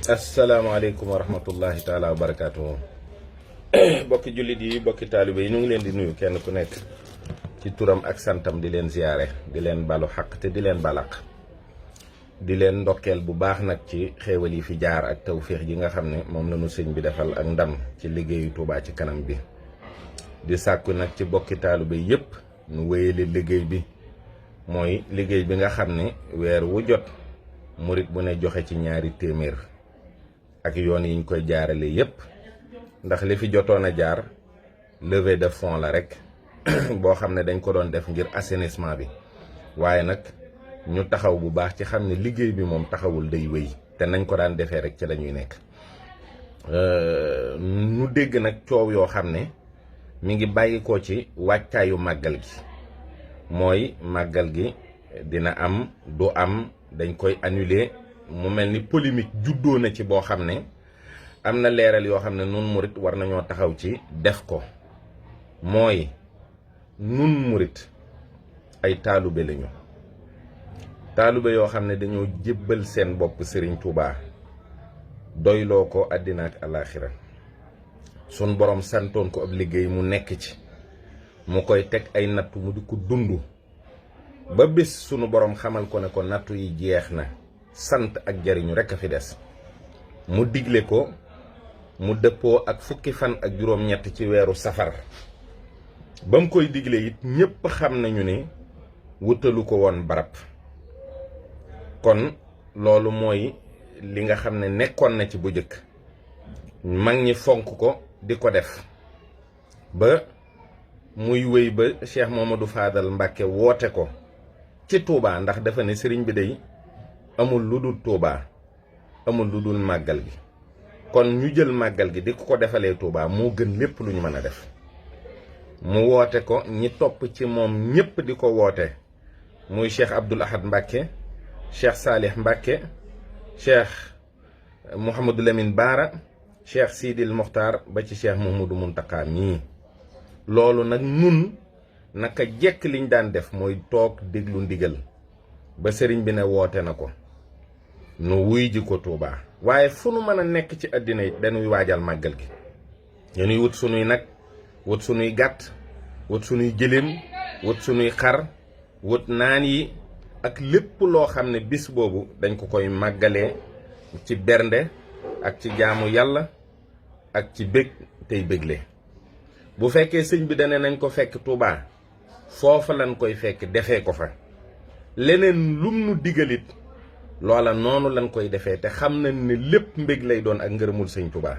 asalaamaaleykum wa rahmatullahi taala wa barakaatu. bokki jullit yi bokki taalibe yi ñu ngi leen di nuyu kenn ku nekk ci turam ak santam di leen ziyaare di leen balu xaq te di leen balaq di leen ndokkeel bu baax nag ci xéewal yi fi jaar ak tawféex ji nga xam ne moom la ñu sëñ bi defal ak ndam ci liggéeyu Touba ci kanam bi di sàkku nag ci bokki taalibe yépp nu wéyale liggéey bi mooy liggéey bi nga xam ne weer wu jot murit bu ne joxe ci ñaari téeméer ak yoon yi ñu koy jaarale yépp ndax li fi jotoon a jaar levée de fonds la rek boo xam ne dañ ko doon def ngir assainissement bi waaye nag ñu taxaw bu baax ci xam ne liggéey bi moom taxawul day wéy te nañ ko daan defee rek ci la ñuy nekk. ñu dégg nag coow yoo xam ne mi ngi bàyyi ko ci wàccaayu màggal gi mooy màggal gi dina am du am dañ koy annuler mu mel ni polémique juddoo na ci boo xam ne am na leeral yoo xam ne nun murit war nañoo taxaw ci def ko mooy nun murit ay taalube lañu taalube yoo xam ne dañoo jébbal seen bopp Serigne Touba doyloo ko àddina ak alaaxira sun borom santoon ko ab liggéey mu nekk ci mu koy teg ay nattu mu di ko dund ba bis sunu borom xamal ko ne ko nattu yi jeex na sant ak jariñu rekk a fi des mu digle ko mu dëppoo ak fukki fan ak juróom-ñett ci weeru safar ba mu koy digle it ñépp xam nañu ne wutalu ko woon barab kon loolu mooy li nga xam ne nekkoon na ci bu jëkk mag ñi fonk ko di ko def ba muy wéy ba Cheikh Mamadou Fadal Mbàkke woote ko ci Touba ndax dafa ne sëriñ bi day amul lu dul Touba amul lu dul màggal gi kon ñu jël màggal gi di ko defalee Touba moo gën lépp lu ñu mën a def mu woote ko ñi topp ci moom ñépp di ko woote muy Cheikh Abdoul Ahad Mbàkke Cheikh Salih Mbàkke Cheikh Mouhamadou Lamine Baara Cheikh Sidil Mokhtar ba ci Cheikh Mouhamadou Muntaka mii loolu nag nun naka jekk liñ daan def mooy toog déglu ndigal ba sëriñ bi ne woote na ko nu wuy ji ko Touba waaye fu nu mën a nekk ci àddina yi dañuy waajal màggal gi dañuy wut sunuy nag wut sunuy gàtt wut sunuy jëléem wut sunuy xar wut naan yi ak lépp loo xam ne bis boobu dañ ko koy màggalee ci bernde ak ci jaamu yàlla ak ci bég tey bégle bu fekkee sëñ bi dane nañ ko fekk Touba foofa lañ koy fekk defee ko fa leneen lum nu digalit loola noonu lañ koy defee te xam nañ ne lépp mbég lay doon ak ngërëmul sëñ Touba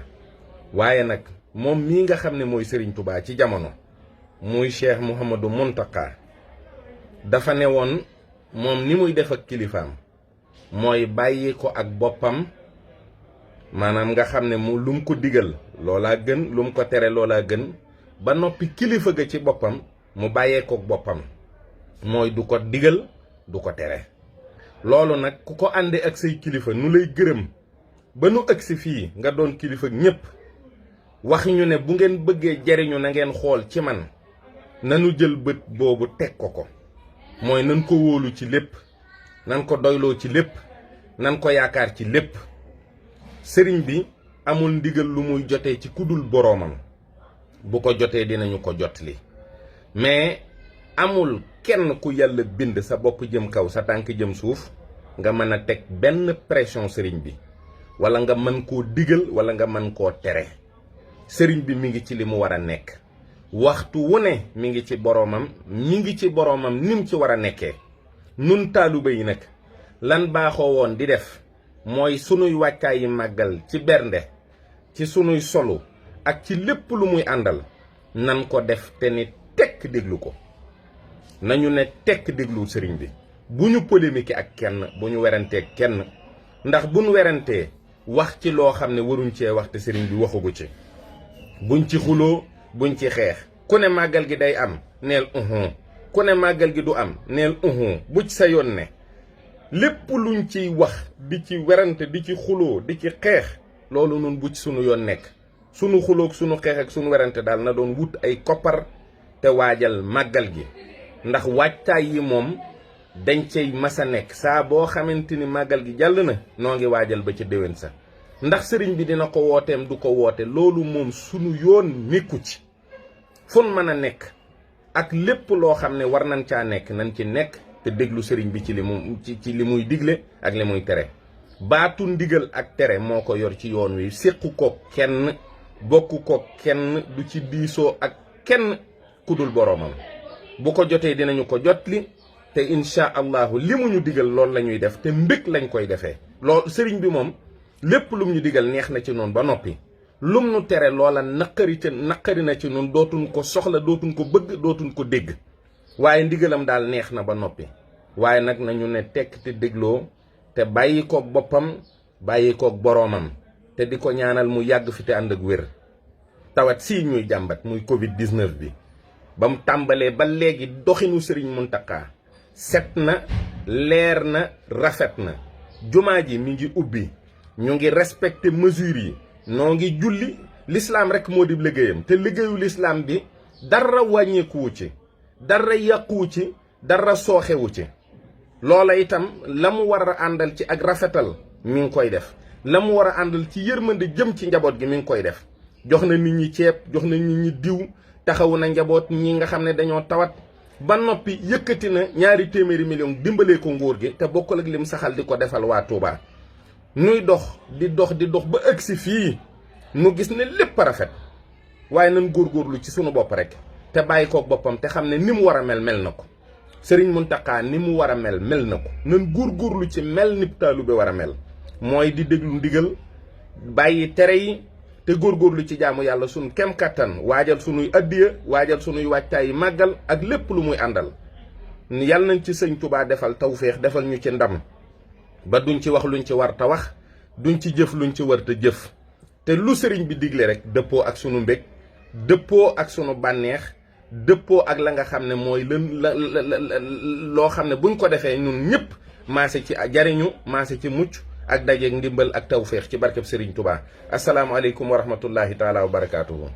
waaye nag moom mii nga xam ne mooy sëriñ Touba ci jamono muy Cheikh Mouhamadou Muntaka dafa ne woon moom ni muy def ak kilifaam mooy bàyyi ko ak boppam maanaam nga xam ne mu lum ko digal loolaa gën lum ko tere loolaa gën ba noppi kilifa ga ci boppam mu bàyyee ko boppam mooy du ko digal du ko tere loolu nag ku ko àndee ak say kilifa nu lay gërëm ba nu agsi fii nga doon kilifa ñépp wax ñu ne bu ngeen bëggee jariñu na ngeen xool ci man nanu jël bët boobu teg ko mooy nan ko wóolu ci lépp nan ko doyloo ci lépp nan ko yaakaar ci lépp sëriñ bi amul ndigal lu muy jotee ci kudul boroomam bu ko jotee dinañu ko jotli mais amul kenn ku yàlla bind sa bopp jëm kaw sa tànk jëm suuf nga mën a teg benn pression sëriñ bi wala nga mën koo digal wala nga mën koo tere sëriñ bi mi ngi ci li mu war a nekk waxtu wu ne mi ngi ci boroomam ni mu ci war a nekkee nun taalibe yi nag lan baaxoo woon di def mooy sunuy wàccaay yi màggal ci bernde ci sunuy solu ak ci lépp lu muy àndal nan ko def te ni tekk déglu ko nañu ne tekk déglu sëriñ bi bu ñu polémique ak kenn bu ñu werantee kenn ndax bu ñu werantee wax ci loo xam ne waruñ cee wax te sëriñ bi waxugu ci buñ ci xuloo buñ ci xeex ku ne màggal gi day am neel ku ne màggal gi du am neel bu ci sa yoon ne lépp luñ ciy wax di ci werante di ci xuloo di ci xeex loolu nun bu ci sunu yoon nekk sunu xuloog sunu xeex ak sunu werante daal na doon wut ay koppar te waajal màggal gi ndax waajtaay yi moom dañ cay masa nekk saa boo xamante ni màggal gi jàll na noo ngi waajal ba ca déwén sa ndax sëriñ bi dina ko wooteem du ko woote loolu moom sunu yoon nekku ci. fun mën a nekk ak lépp loo xam ne war nañ caa nekk nañ ci nekk te déglu sëriñ bi ci li muy digle ak li muy tere. baatu ndigal ak tere moo ko yor ci yoon wi séqu ko kenn bokk ko kenn du ci diisoo ak kenn ku dul boroomam. bu ko jotee dinañu ko jotli te incha allahu li mu ñu digal loolu la ñuy def te mbég lañ koy defee. loolu sëriñ bi moom lépp lum ñu digal neex na ci noonu ba noppi lum nu tere loola naqari na ci noonu dootuñ ko soxla dootuñ ko bëgg dootuñ ko dégg waaye ndigalam daal neex na ba noppi. waaye nag nañu ne tekk te dégloo te bàyyi koog boppam bàyyi koog boroomam te di ko ñaanal mu yàgg fi te ànd ak wér. tawat sii ñuy jàmbat muy Covid 19 bi ba mu tàmbalee ba léegi doxinu Sëriñ Muntaxa set na leer na rafet na. jumaa ji mi ngi ubbi ñu ngi respecté mesures yi noo ngi julli l'islam rek moo di liggéeyam te liggéeyu l'islam bi dara wàññeekuwu ci dara yàquwu ci dara sooxewu ci. loola itam la mu war a àndal ci ak rafetal mi ngi koy def la mu war a àndal ci yërmande jëm ci njaboot gi mi ngi koy def. jox na nit ñi ceeb jox na nit ñi diw taxawu na njaboot ñi nga xam ne dañoo tawat ba noppi yëkkati na 200 millions dimbalee ko nguur gi te bokkul ak lim saxal di ko defal waa Touba. nuy dox di dox ba ëgsi fii nu gis ne lépp rafet waaye nan góorgóorlu ci sunu bopp rek te bàyyi kook boppam te xam ne ni mu war a mel na ko. Sëriñ Muntaxa ni mu war a mel na ko nan góorgóorlu ci mel ni taalibe war a mel mooy di déglu ndigal bàyyi tere yi te góorgóorlu ci jaamu yàlla sunu kem kattan waajal sunuy addiya waajal sunuy wàccaay màggal ak lépp lu muy àndal. yàlla nañ ci sëñ Touba defal tawféex defal ñu ci ndam ba duñ ci wax luñ ci war ta wax duñ ci jëf luñ ci war ta jëf te lu sëriñ bi digle rek dëppoo ak sunu mbég dëppoo ak sunu bànneex dëppoo ak la nga xam ne mooy loo xam ne buñ ko defee ñun ñëpp maase ci jariñu maase ci mucc ak dajeeg ndimbal ak tawféex ci barkeb Sëriñ Touba. asalaamaaleykum wa rahmatullahi taala wa barakaatuhu.